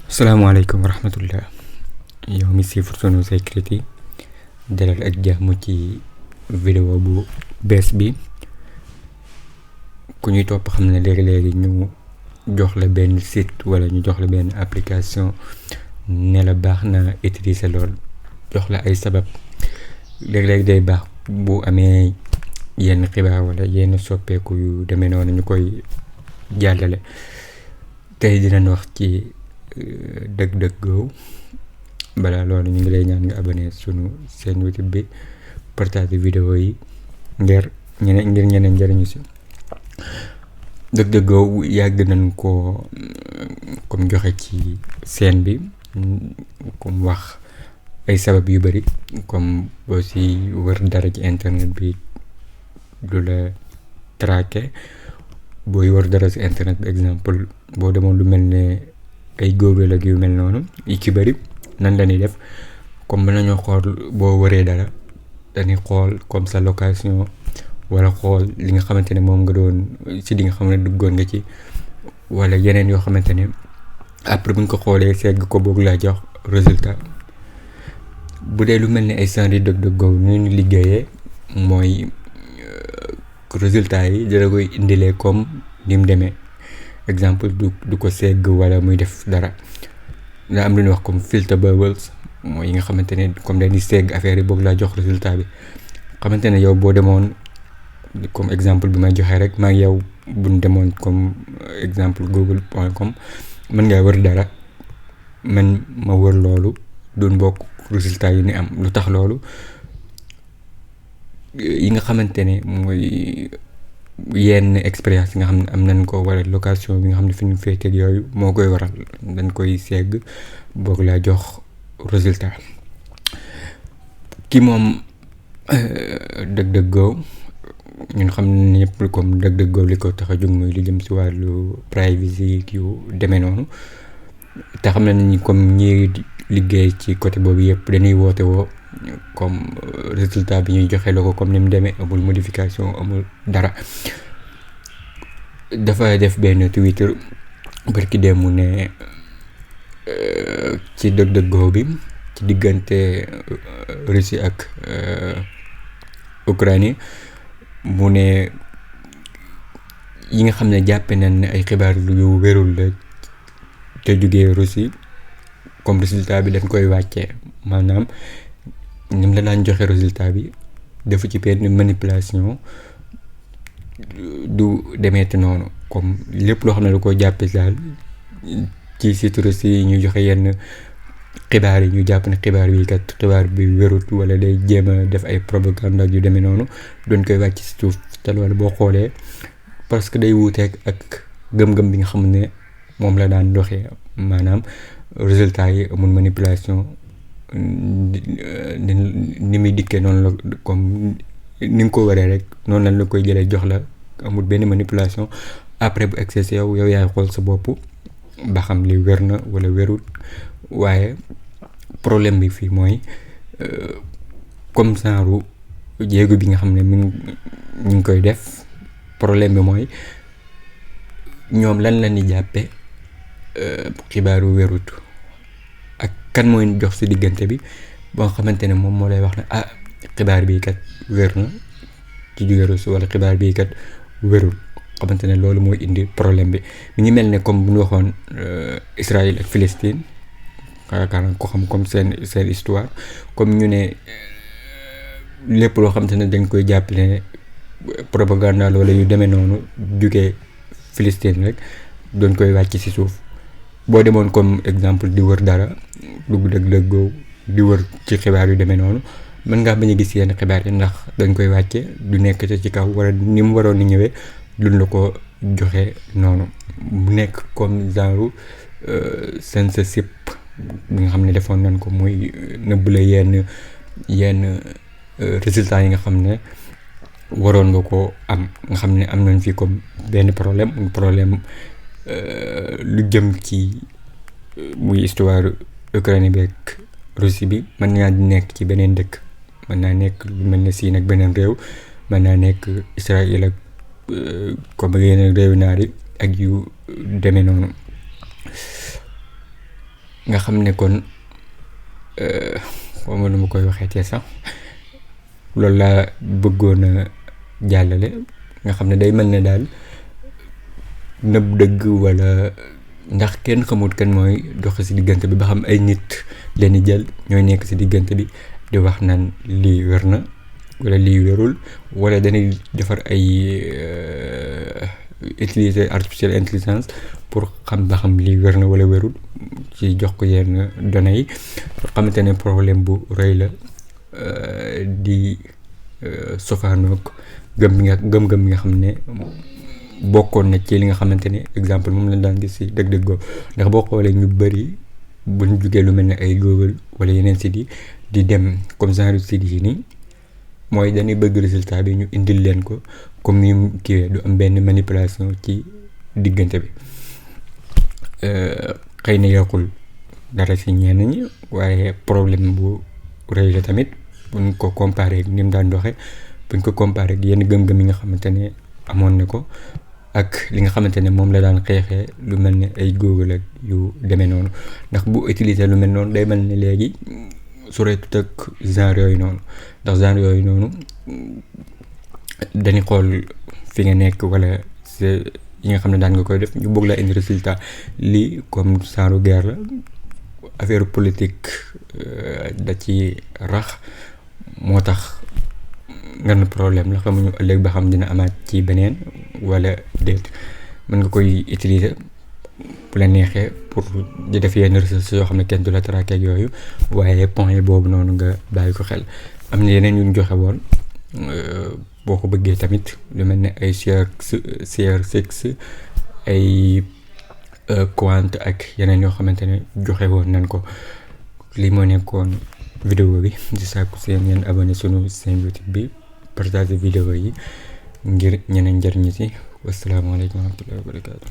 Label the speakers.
Speaker 1: salaamaaleykum wa rahmatullah yow mi siifur Sunu Secret dalal ak jàmm ci vidéo bu bees bi. ku ñuy topp xam ne léegi-léegi ñu jox la benn site wala ñu jox la benn application ne la baax na utiliser lool, jox la ay sabab. léegi-léegi day baax bu amee yenn xibaar wala yenn soppeeku yu demee noonu ñu koy jàllale. tey dinañ wax ci DuckDuck Go. balaa loolu ñu ngi lay ñaan nga abonné sunu seen YouTube bi, partage vidéo yi ngir ñeneen njëriñu si. DuckDuck Go yàgg nañ ko comme joxe ci scène bi, comme wax ay sabab yu bari, comme boo si wër dara ci internet bi du la traqué. booy wër dara ci internet bi exemple boo demoon lu mel ne ay Google ak yu mel noonu yi ci bari nan la ñuy def, comme mën nañoo xool boo wëree dara dañuy xool comme sa location wala xool li nga xamante ne moom nga doon ci li nga xam ne duggoon nga ci, wala yeneen yoo xamante ne après buñ ko xoolee segg ko boog laa jox résultat. bu dee lu mel ne ay genre DuckDuck Go nu ñu liggéeyee mooy résultat yi dara koy indilee comme ni mu demee. exemple du ko segg wala muy def dara. nga am lu ñuy wax comme filter bubbles, mooy yi nga xamante ne comme dañuy segg affaire yi boog laa jox résultat bi. xamante ne yow boo demoon comme exemple bi may joxee rek maa ngi yow buñ demoon comme exemple google.com mën ngaa wër dara, man ma wër loolu duñ bokk résultat yi ni am. lu tax loolu yi nga xamante ne mooy yenn expérience yi nga xam ne am nañ ko, wala location bi nga xam ne fi ñu féeteeg yooyu moo koy waral, dañ koy segg boog laa jox résultat. ki moom DuckDuck Go ñun xam ne ñëpp comme DuckDuck Go li ko tax a jóg mooy li jëm si wàllu privacy yu demee noonu. te xam nañ ni comme ñi liggéey ci côté boobu yëpp dañuy woote woo comme résultat bi ñuy joxe la ko comme ni mu demee, amul modification amul dara. dafa def benn Twitter barki dem mu ne ci DuckDuck Go bi ci diggante Russie ak Ukraine mu ne yi nga xam ne jàppe nañ ne ay xibaar yu wérul la te jugee Russie, comme résultat bi dañ koy wàccee. maanaam ni mu la daan joxe résultat bi defu ci benn manipulation, du demeeti noonu. comme lépp loo xam ne da ko jàppe daal ci site Russie ñu joxe yenn xibaar yi ñu jàpp ne xibaar bi wérut wala day jéem a def ay propagande ak yu demee noonu, doon koy wàcc si suuf. te loolu boo xoolee parce que day wuuteeg ak gëm-gëm bi nga xam ne moom la daan doxee. maanaam résultat yi amul manipulation, ni muy dikkee noonu la, comme ni nga ko waree rek noonu lañ la koy jëlee jox la, amul benn manipulation. après bu excès yow yaay xool sa bopp ba xam li wér na wala wérul. waaye problème bi fii mooy comme genre jéego bi nga xam ne ñu ngi koy def, problème bi mooy ñoom lan la ñuy jàppe xibaaru wérut, ak kan mooy jox si diggante bi ba nga xamante ne moom moo lay wax ne xibaar bii kat wér na ci jóge Russie wala xibaar bii kat wérul. xamante ne loolu mooy indi problème bi. mi ngi mel ne comme bu ñu waxoon Israël ak Palestine, yaakaar ko xam comme seen histoire, comme ñu ne lépp loo xamante ne dañ koy jàppale propagande wala yu demee noonu jugee Palestine rek doon koy wàcc ci suuf. boo demoon comme exemple di wër dara dugg DuckDuck Go di wër ci xibaar yu demee noonu, mën ngaa bañ a gis yenn xibaar yi ndax dañ koy wàcce du nekk ci kaw, wala ni mu waroon ni ñëwee duñ la ko joxe noonu. mu nekk comme genre censorship bi nga xam ne defoon nañ ko, muy nëbb la yenn résultats yi nga xam ne waroon nga ko am. nga xam ne am nañ fi comme benn problème lu jëm ci muy histoire Ukraine bi ak Russie bi. mën naa nekk ci beneen dëkk, mën naa nekk lu mel ne Siin ak beneen réew, mën naa nekk Israël ak comme yeneen réew naar yi ak yu demee noonu. nga xam ne kon xaw ma nu ma koy waxeetee sax loolu laa bëggoon a jàllale nga xam ne day mel ne daal nëbb dëgg wala ndax kenn xamut kan mooy dox ci diggante bi ba xam ay nit leen di jël ñooy nekk ci diggante bi di wax naan lii wér na wala lii wérul wala dañuy defar ay utiliser artificielle intelligence pour xam ba xam lii wér na wala wérul ci jox ko yenn données yi xamante ne problème bu rëy la di sofaanoog gëm-gëm bi nga xam ne bokkoon na ci li nga xamante ne exemple moom lañ daan gis ci dëgg-dëggoo ndax boo xoolee ñu bëri buñ jugee lu mel ne ay Google wala yeneen sites yi di dem comme genre sites yi nii mooy dañuy bëgg résultat bi ñu indil leen ko comme ni mu kiiwee du am benn manipulation ci diggante bi xëy na yokkul dara ci ñenn ñi waaye problème bu rëy la tamit buñ ko comparé ak ni mu daan doxee buñ ko comparé ak yenn gëm-gëm yi nga xamante ne amoon na ko ak li nga xamante ne moom la daan xeexee lu mel ne ay Google ak yu demee noonu ndax bu utiliser lu mel noonu day mel ne léegi sureetut ak genre yooyu noonu ndax genre yooyu noonu dañuy xool fi nga nekk wala yi nga xam ne daan nga koy def ñu bëgg la indi résultat lii comme genre guerre la affaire politique da ci rax moo tax ngeen problème la xamuñu ëllëg ba xam dina amaat ci beneen wala déet mën nga koy utiliser bu la neexee pour di def yenn recherche yoo xam ne kenn du la traqué ak yooyu waaye point boobu noonu nga bàyyi ko xel am na yeneen yu ñu joxe woon boo ko bëggee tamit lu mel ne ay CR6 ay Quant ak yeneen yoo xamante ne joxe woon nañ ko lii moo nekkoon vidéo bi di sàkku seen ngeen abonné sunu seen YouTube bi partage vidéo yi ngir ñeneen njariñu ci wasalaamaaleykum wa rahmatullahi wa barakatuh